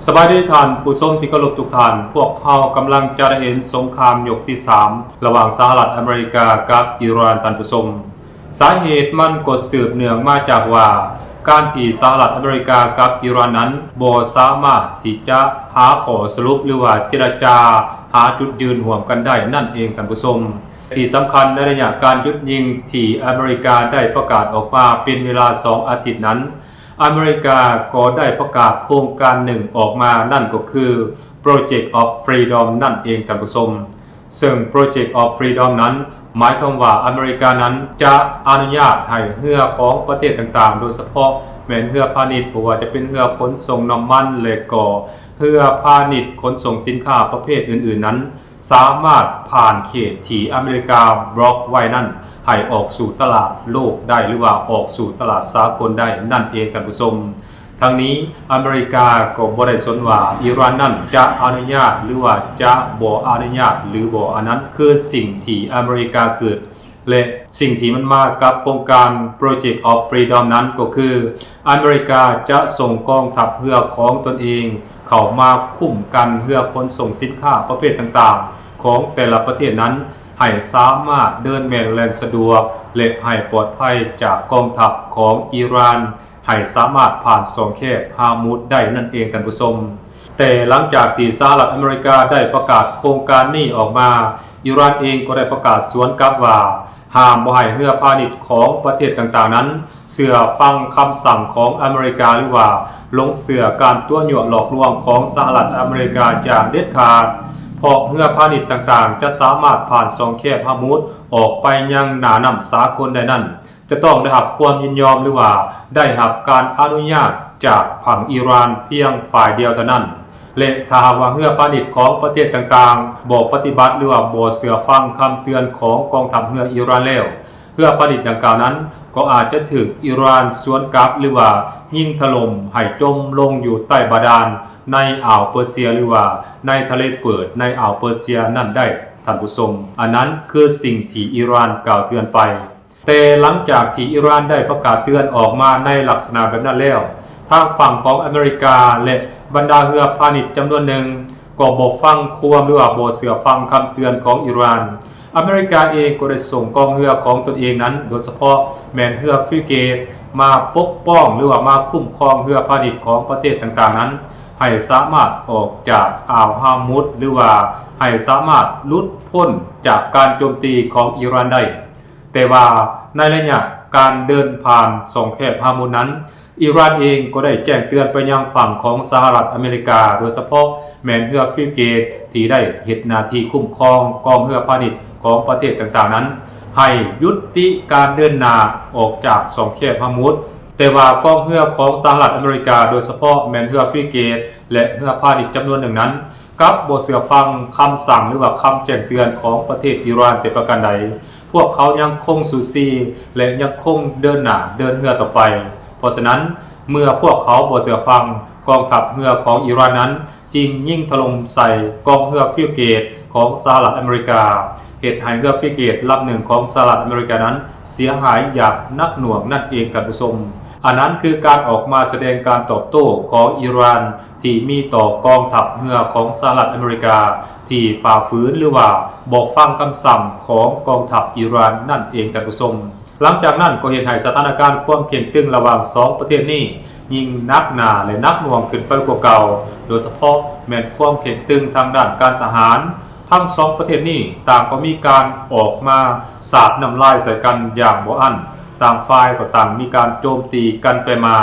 ສະບາຍດີທ່ານຜູ້ຊົມທີ່ເຄົາລົບທຸກທ່ານ, ພວກເຮົາກຳລັງຈະໄດ້ເຫັນສົງຄາມຍົກທີສາມ ລະຫວ່າງສະຫະລັດອາເມລິກາກັບອີຣານ, ທ່ານຜູ້ຊົມ. ສາເຫດມັນກໍສືບເນື່ອງມາຈາກວ່າ ການທີ່ສະຫະລັດອາເມລິກາກັບອີຣານນັ້ນ ບໍ່ສາມາດທີ່ຈະຫາຂໍ້ສະຫຼຸບ ຫຼືວ່າເຈລະຈາຫາຈຸດຢືນຮ່ວມກັນໄດ້ນັ້ນເອງ, ທ່ານຜູ້ຊົມ. ທີ່ສຳຄັນ, ໃນໄລຍະການຢຸດຍິງທີ່ອາເມລິກາໄດ້ປະກາດອອກມາເປັນເວລາສອງອາທິດນັ້ນ, ອາເມລິກາກໍໄດ້ປະກາດໂຄງການໜຶ່ງອອກມາ, ນັ້ນກໍຄື Project of Freedom ນັ້ນເອງ, ທ່ານຜູ້ຊົມ. ເຊິ່ງ Project of Freedom ນັ້ນ ໝາຍຄວາມວ່າອາເມລິການັ້ນຈະອະນຸຍາດໃຫ້ເຮືອຂອງປະເທດຕ່າງໆ, ໂດຍສະເພາະແມ່ນເຮືອພານິດ, ບໍ່ວ່າຈະເປັນເຮືອຂົນສົ່ງນ້ຳມັນ ແລະ ກໍເຮືອພານິດຂົນສົ່ງສິນຄ້າປະເພດອື່ນໆນັ້ນ, ສາມາດຜ່ານເຂດທີ່ອາເມລິກາບລັອກໄວ້ນັ້ນ ໃຫ້ອອກສູ່ຕະຫຼາດໂລກໄດ້ ຫຼືວ່າອອກສູ່ຕະຫຼາດສາກົນໄດ້ນັ້ນເອງ, ທ່ານຜູ້ຊົມ. ທັງນີ້, ອາເມລິກາກໍບໍ່ໄດ້ສົນວ່າອີຣານນັ້ນຈະອະນຸຍາດ ຫຼືວ່າຈະບໍ່ອະນຸຍາດ ຫຼືບໍ່, ອັນນັ້ນຄືສິ່ງທີ່ອາເມລິກາຄິດ ແລະ ສິ່ງທີ່ມັນມາກັບໂຄງການ Project of Freedom ນັ້ນກໍຄື ອາເມລິກາຈະສົ່ງກອງທັບເຮືອຂອງຕົນເອງເຂົ້າມາຄຸ້ມກັນເຮືອຂົນສົ່ງສິນຄ້າປະເພດຕ່າງໆຂອງແຕ່ລະປະເທດນັ້ນ ໃຫ້ສາມາດເດີນແມ່ນແລ່ນສະດວກ ແລະ ໃຫ້ປອດໄພຈາກກອງທັບຂອງອີຣານ ໃຫ້ສາມາດຜ່ານຊ່ອງແຄບຮາມຸດໄດ້ນັ້ນເອງ, ທ່ານຜູ້ຊົມ. ແຕ່ຫຼັງຈາກທີ່ສະຫະລັດອາເມລິກາໄດ້ປະກາດໂຄງການນີ້ອອກມາ, ອີຣານເອງກໍໄດ້ປະກາດສວນກັບວ່າ ຫ້າມບໍ່ໃຫ້ເຮືອພານິດຂອງປະເທດຕ່າງໆນັ້ນ ເຊື່ອຟັງຄຳສັ່ງຂອງອາເມລິກາ ຫຼືວ່າຫຼົງເຊື່ອການຕົວະຍົວະຫຼອກລວງຂອງສະຫະລັດອາເມລິກາຢ່າງເດັດຂາດ, ເພາະເຮືອພານິດຕ່າງໆຈະສາມາດຜ່ານຊ່ອງແຄບຮາມຸດອອກໄປຍັງໜ້ານ້ຳສາກົນໄດ້ນັ້ນ ຈະຕ້ອງໄດ້ຮັບຄວາມຍິນຍອມ ຫຼືວ່າໄດ້ຮັບການອະນຸຍາດຈາກຝັ່ງອີຣານພຽງຝ່າຍດຽວເທົ່ານັ້ນ ແລະ ຖ້າຫາກວ່າເຮືອພານິດຂອງປະເທດຕ່າງໆບໍ່ປະຕິບັດ ຫຼືວ່າບໍ່ເຊື່ອຟັງຄຳເຕືອນຂອງກອງທັບເຮືອອີຣານແລ້ວ, ເຮືອພານິດດັ່ງກ່າວນັ້ນກໍອາດຈະຖືກອີຣານສວນກັບ ຫຼືວ່າຍິງຖະຫຼົ່ມໃຫ້ຈົມລົງຢູ່ໃຕ້ບາດານໃນອ່າວເປີເຊຍ ຫຼືວ່າໃນທະເລເປີດໃນອ່າວເປີເຊຍນັ້ນໄດ້, ທ່ານຜູ້ຊົມ. ອັນນັ້ນຄືສິ່ງທີ່ອີຣານກ່າວເຕືອນໄປ. ແຕ່ຫຼັງຈາກທີ່ອີຣານໄດ້ປະກາດເຕືອນອອກມາໃນລັກສະນະແບບນັ້ນແລ້ວ, ທາງຝັ່ງຂອງອາເມລິກາ ແລະ ບັນດາເຮືອພານິດຈຳນວນໜຶ່ງ ກໍບໍ່ຟັງຄວາມ ຫຼືວ່າບໍ່ເຊື່ອຟັງຄຳເຕືອນຂອງອີຣານ. ອາເມລິກາເອງກໍໄດ້ສົ່ງກອງເຮືອຂອງຕົນເອງນັ້ນ, ໂດຍສະເພາະແມ່ນເຮືອຟຣິເກດ ມາປົກປ້ອງ ຫຼືວ່າມາຄຸ້ມຄອງເຮືອພານິດຂອງປະເທດຕ່າງໆນັ້ນ ໃຫ້ສາມາດອອກຈາກອ່າວຮາມຸດ ຫຼືວ່າໃຫ້ສາມາດຫຼຸດພົ້ນຈາກການໂຈມຕີຂອງອີຣານໄດ້. ແຕ່ວ່າໃນໄລຍະການເດີນຜ່ານຊ່ອງແຄບຮາມຸດນັ້ນ, ອີຣານເອງກໍໄດ້ແຈ້ງເຕືອນໄປຍັງຝັ່ງຂອງສະຫະລັດອາເມລິກາ, ໂດຍສະເພາະແມ່ນເຮືອຟຣິເກດທີ່ໄດ້ເຮັດໜ້າທີ່ຄຸ້ມຄອງກອງເຮືອພານິດຂອງປະເທດຕ່າງໆນັ້ນ, ໃຫ້ຢຸດຕິການເດີນໜ້າອອກຈາກຊ່ອງແຄບຮາມຸດ. ແຕ່ວ່າກອງເຮືອຂອງສະຫະລັດອາເມລິກາ, ໂດຍສະເພາະແມ່ນເຮືອຟຣິເກດ ແລະ ເຮືອພານິດຈຳນວນໜຶ່ງນັ້ນ, ກັບບໍ່ເຊື່ອຟັງຄຳສັ່ງ ຫຼືວ່າຄຳແຈ້ງເຕືອນຂອງປະເທດອີຣານແຕ່ປະການໃດ. ພວກເຂົາຍັງຄົງສູ້ຊີ ແລະ ຍັງຄົງເດີນໜ້າເດີນເຮືອຕໍ່ໄປ. ເພາະສະນັ້ນ, ເມື່ອພວກເຂົາບໍ່ເຊື່ອຟັງ, ກອງທັບເຮືອຂອງອີຣານນັ້ນຈຶ່ງຍິງຖະຫຼົ່ມໃສ່ກອງເຮືອຟຣິເກດຂອງສະຫະລັດອາເມລິກາ, ເຮັດໃຫ້ເຮືອຟຣິເກດລຳໜຶ່ງຂອງສະຫະລັດອາເມລິການັ້ນເສຍຫາຍຢ່າງໜັກໜ່ວງນັ້ນເອງ, ທ່ານຜູ້ຊົມ. ອັນນັ້ນຄືການອອກມາສະແດງການຕອບໂຕ້ຂອງອີຣານ ທີ່ມີຕໍ່ກອງທັບເຮືອຂອງສະຫະລັດອາເມລິກາທີ່ຝ່າຝືນ ຫຼືວ່າບໍ່ຟັງຄຳສັ່ງຂອງກອງທັບອີຣານນັ້ນເອງ, ທ່ານຜູ້ຊົມ. ຫຼັງຈາກນັ້ນກໍເຮັດໃຫ້ສະຖານະການຄວາມເຄັ່ງຕຶງລະຫວ່າງສອງປະເທດນີ້ຍິ່ງໜັກໜາ ແລະ ໜັກໜ່ວງຂຶ້ນໄປກວ່າເກົ່າ, ໂດຍສະເພາະແມ່ນຄວາມເຄັ່ງຕຶງທາງດ້ານການທະຫານ. ທັງສອງປະເທດນີ້ຕ່າງກໍມີການອອກມາສາດນ້ຳລາຍໃສ່ກັນຢ່າງບໍ່ອັ້ນ, ຕ່າງຝ່າຍກໍຕ່າງມີການໂຈມຕີກັນໄປມາ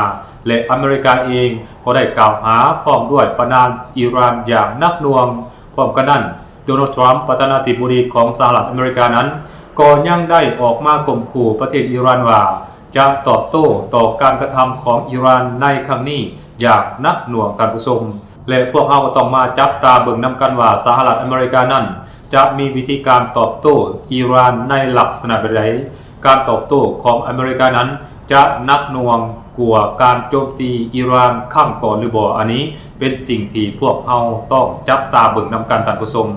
ແລະ ອາເມລິກາເອງ ກໍໄດ້ກ່າວຫາພ້ອມດ້ວຍປະນາມອີຣານຢ່າງໜັກໜ່ວງ. ພ້ອມກັນນັ້ນ, ໂດນັລ ທຣຳ ປະທານາທິບໍດີຂອງສະຫະລັດອາເມລິການັ້ນ ກໍຍັງໄດ້ອອກມາຂົ່ມຂູ່ປະເທດອີຣານວ່າ ຈະຕອບໂຕ້ຕໍ່ການກະທຳຂອງອີຣານໃນຄັ້ງນີ້ຢ່າງໜັກໜ່ວງ, ທ່ານຜູ້ຊົມ. ແລະ ພວກເຮົາກໍຕ້ອງມາຈັບຕາເບິ່ງນຳກັນວ່າ ສະຫະລັດອາເມລິການັ້ນຈະມີວິທີການຕອບໂຕ້ອີຣານໃນລັກສະນະແບບໃດ? ການຕອບໂຕ້ຂອງອາເມລິການັ້ນຈະໜັກໜ່ວງກວ່າການໂຈມຕີອີຣານຄັ້ງກ່ອນຫຼືບໍ່? ອັນນີ້ເປັນສິ່ງທີ່ພວກເຮົາຕ້ອງຈັບຕາເບິ່ງນຳກັນ, ທ່ານຜູ້ຊົມ.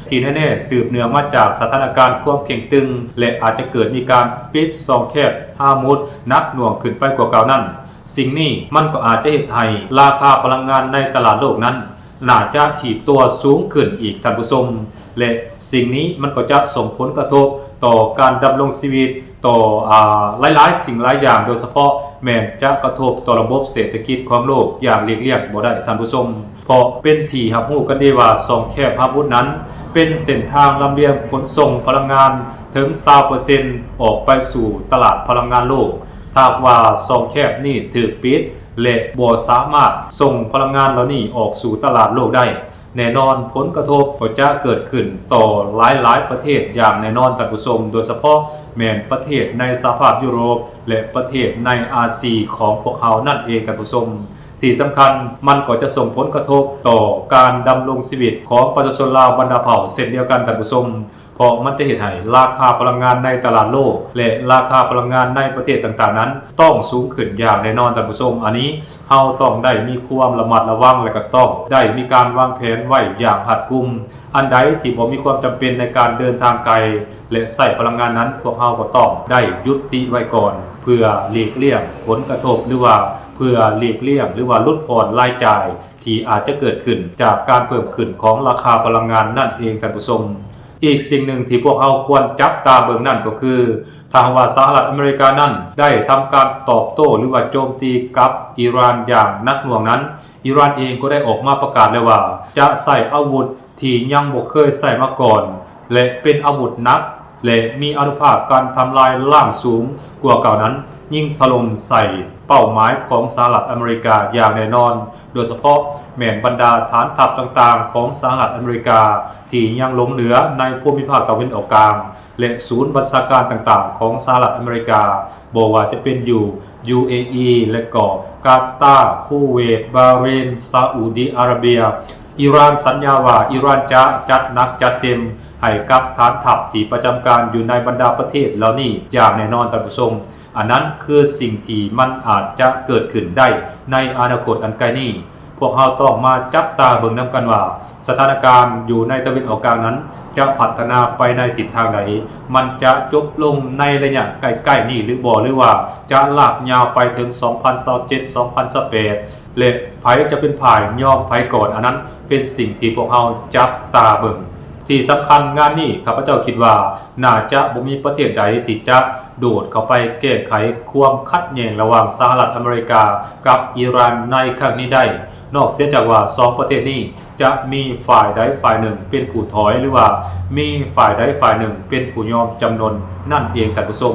ທີ່ແນ່ໆ, ສືບເນື່ອງມາຈາກສະຖານະການຄວາມເຄັ່ງຕຶງ ແລະ ອາດຈະເກີດມີການປິດຊ່ອງແຄບຮາມຸດໜັກໜ່ວງຂຶ້ນໄປກວ່າເກົ່ານັ້ນ, ສິ່ງນີ້ມັນກໍອາດຈະເຮັດໃຫ້ລາຄາພະລັງງານໃນຕະຫຼາດໂລກນັ້ນ ໜ້າຈະຖີບຕົວສູງຂຶ້ນອີກ, ທ່ານຜູ້ຊົມ ແລະ ສິ່ງນີ້ມັນກໍຈະສົ່ງຜົນກະທົບຕໍ່ການດຳລົງຊີວິດ, ຕໍ່ ອາ ຫຼາຍໆສິ່ງຫຼາຍຢ່າງ, ໂດຍສະເພາະແມ່ນຈະກະທົບຕໍ່ລະບົບເສດຖະກິດຂອງໂລກຢ່າງຫຼີກລ່ຽງບໍ່ໄດ້, ທ່ານຜູ້ຊົມ. ເພາະເປັນທີ່ຮັບຮູ້ກັນດີວ່າ ຊ່ອງແຄບຮາມຸດນັ້ນ ເປັນເສັ້ນທາງລຳລຽງຂົນສົ່ງພະລັງງານເຖິງຊາວເປີເຊັນອອກໄປສູ່ຕະຫຼາດພະລັງງານໂລກ. ຖ້າຫາກວ່າຊ່ອງແຄບນີ້ຖືກປິດ ແລະ ບໍ່ສາມາດສົ່ງພະລັງງານເຫຼົ່ານີ້ອອກສູ່ຕະຫຼາດໂລກໄດ້, ແນ່ນອນຜົນກະທົບກໍຈະເກີດຂຶ້ນຕໍ່ຫຼາຍໆປະເທດຢ່າງແນ່ນອນ, ທ່ານຜູ້ຊົມ, ໂດຍສະເພາະແມ່ນປະເທດໃນສະຫະພາບຢູໂຣບ ແລະ ປະເທດໃນອາຊີຂອງພວກເຮົານັ້ນເອງ, ທ່ານຜູ້ຊົມ. ທີ່ສຳຄັນ, ມັນກໍຈະສົ່ງຜົນກະທົບຕໍ່ການດຳລົງຊີວິດຂອງປະຊາຊົນລາວບັນດາເຜົ່າເຊັ່ນດຽວກັນ, ທ່ານຜູ້ຊົມ, ເພາະມັນຈະເຮັດໃຫ້ລາຄາພະລັງງານໃນຕະຫຼາດໂລກ ແລະ ລາຄາພະລັງງານໃນປະເທດຕ່າງໆນັ້ນຕ້ອງສູງຂຶ້ນຢ່າງແນ່ນອນ, ທ່ານຜູ້ຊົມ. ອັນນີ້ເຮົາຕ້ອງໄດ້ມີຄວາມລະມັດລະວັງ ແລະ ກໍຕ້ອງໄດ້ມີການວາງແຜນໄວ້ຢ່າງຮັດກຸມ. ອັນໃດທີ່ບໍ່ມີຄວາມຈຳເປັນໃນການເດີນທາງໄກ ແລະ ໃຊ້ພະລັງງານນັ້ນ, ພວກເຮົາກໍຕ້ອງໄດ້ຢຸດຕິໄວ້ກ່ອນ ເພື່ອຫຼີກລ່ຽງຜົນກະທົບ ຫຼືວ່າເພື່ອຫຼີກລ່ຽງ ຫຼືວ່າຫຼຸດຜ່ອນລາຍຈ່າຍທີ່ອາດຈະເກີດຂຶ້ນຈາກການເພີ່ມຂຶ້ນຂອງລາຄາພະລັງງານນັ້ນເອງ, ທ່ານຜູ້ຊົມ. ອີກສິ່ງໜຶ່ງທີ່ພວກເຮົາຄວນຈັບຕາເບິ່ງນັ້ນກໍຄື ຖ້າຫາກວ່າສະຫະລັດອາເມລິການັ້ນໄດ້ທຳການຕອບໂຕ້ ຫຼືວ່າໂຈມຕີກັບອີຣານຢ່າງໜັກໜ່ວງນັ້ນ, ອີຣານເອງກໍໄດ້ອອກມາປະກາດແລ້ວວ່າ ຈະໃຊ້ອາວຸດທີ່ຍັງບໍ່ເຄີຍໃຊ້ມາກ່ອນ ແລະ ເປັນອາວຸດໜັກ ແລະ ມີອານຸພາກການທຳລາຍລ້າງສູງກວ່າເກົ່ານັ້ນ, ຍິງຖະຫຼົ່ມໃສ່ເປົ້າໝາຍຂອງສະຫະລັດອາເມລິກາຢ່າງແນ່ນອນ, ໂດຍສະເພາະແມ່ນບັນດາຖານທັບຕ່າງໆຂອງສະຫະລັດອາເມລິກາທີ່ຍັງຫຼົງເຫຼືອໃນພູມິພາກຕາເວັນອອກກາງ ແລະ ສູນບັນຊາການຕ່າງໆຂອງສະຫະລັດອາເມລິກາ, ບໍ່ວ່າຈະເປັນຢູ່ ຢູເອອີ ແລະ ກໍກາຕາ, ຄູເວດ, ບາເຣນ, ຊາອຸດີອາຣາເບຍ. ອີຣານສັນຍາວ່າ ອີຣານຈະຈັດໜັກຈັດເຕັມໃຫ້ກັບຖານທັບທີ່ປະຈຳການຢູ່ໃນບັນດາປະເທດເຫຼົ່ານີ້ຢ່າງແນ່ນອນ, ທ່ານຜູ້ຊົມ. ອັນນັ້ນຄືສິ່ງທີ່ມັນອາດຈະເກີດຂຶ້ນໄດ້ໃນອະນາຄົດອັນໃກ້ນີ້. ພວກເຮົາຕ້ອງມາຈັບຕາເບິ່ງນຳກັນວ່າ ສະຖານະການຢູ່ໃນຕາເວັນອອກກາງນັ້ນຈະພັດທະນາໄປໃນທິດທາງໃດ, ມັນຈະຈົບລົງໃນໄລຍະໃກ້ໆນີ້ຫຼືບໍ່ ຫຼືວ່າຈະລາກຍາວໄປເຖິງສອງພັນຊາວເຈັດ ສອງພັນຊາວແປດ ແລະ ໃຜຈະເປັນຝ່າຍຍອມໃຜກ່ອນ, ອັນນັ້ນເປັນສິ່ງທີ່ພວກເຮົາຈັບຕາເບິ່ງ. ທີ່ສຳຄັນ, ງານນີ້ຂ້າພະເຈົ້າຄິດວ່າໜ້າຈະບໍ່ມີປະເທດໃດທີ່ຈະໂດດເຂົ້າໄປແກ້ໄຂຄວາມຂັດແຍ່ງລະຫວ່າງສະຫະລັດອາເມລິກາກັບອີຣານໃນຄັ້ງນີ້ໄດ້, ນອກເສຍຈາກວ່າສອງປະເທດນີ້ຈະມີຝ່າຍໃດຝ່າຍໜຶ່ງເປັນຜູ້ຖອຍ ຫຼືວ່າມີຝ່າຍໃດຝ່າຍໜຶ່ງເປັນຜູ້ຍອມຈຳນົນນັ້ນເອງ, ທ່ານຜູ້ຊົມ.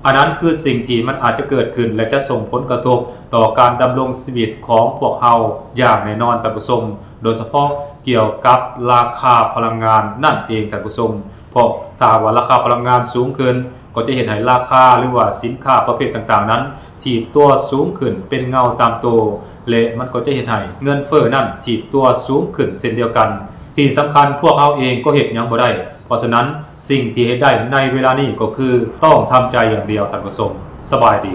ອັນນັ້ນຄືສິ່ງທີ່ມັນອາດຈະເກີດຂຶ້ນ ແລະ ຈະສົ່ງຜົນກະທົບຕໍ່ການດຳລົງຊີວິດຂອງພວກເຮົາຢ່າງແນ່ນອນ, ທ່ານຜູ້ຊົມ, ໂດຍສະເພາະກ່ຽວກັບລາຄາພະລັງງານນັ້ນເອງ, ທ່ານຜູ້ຊົມ. ເພາະຖ້າຫາກວ່າລາຄາພະລັງງານສູງຂຶ້ນ, ກໍຈະເຮັດໃຫ້ລາຄາ ຫຼືວ່າສິນຄ້າປະເພດຕ່າງໆນັ້ນຖີບຕົວສູງຂຶ້ນເປັນເງົາຕາມໂຕ ແລະ ມັນກໍຈະເຮັດໃຫ້ເງິນເຟີ້ນັ້ນຖີບຕົວສູງຂຶ້ນເຊັ່ນດຽວກັນ. ທີ່ສຳຄັນ, ພວກເຮົາເອງກໍເຮັດຫຍັງບໍ່ໄດ້. ເພາະສະນັ້ນ, ສິ່ງທີ່ເຮັດໄດ້ໃນເວລານີ້ກໍຄືຕ້ອງທຳໃຈຢ່າງດຽວ, ທ່ານຜູ້ຊົມ. ສະບາຍດີ.